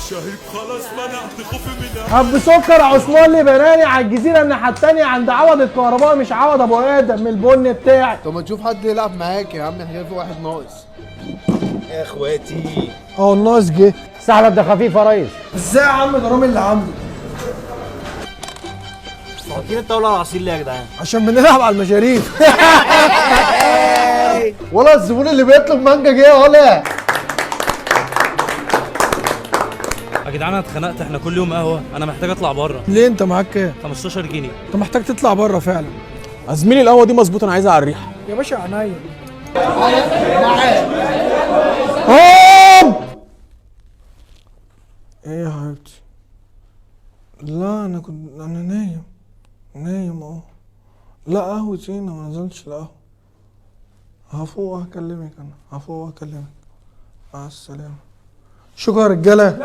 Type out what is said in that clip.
شهيب خلاص منعت خوفي من حب سكر عثمان لبناني على الجزيرة الناحية التانية عند عوض الكهرباء، مش عوض ابو ادم من البن بتاعي. طب ما تشوف حد يلعب معاك يا عم، احنا في واحد ناقص. يا اخواتي اه الناقص جه. السحلب ده خفيف يا ريس. ازاي يا عم ده رامي اللي عامله؟ حاطين الطاولة على العصير ليه يا جدعان؟ عشان بنلعب على المشاريب. ولا الزبون اللي بيطلب مانجا جه ولا يا جدعان انا اتخنقت، احنا كل يوم قهوة، انا محتاج اطلع بره. ليه انت معاك كام؟ 15 جنيه. انت محتاج تطلع بره فعلا. زميلي القهوة دي مظبوطة، انا عايزها على الريحة. يا باشا عينيا. هوب. ايه يا حبيبتي؟ لا انا كنت انا نايم نايم. اه لا قهوة ايه، انا ما نزلتش القهوة. هفوق وهكلمك، انا هفوق وهكلمك. مع السلامة. شكرا يا رجالة.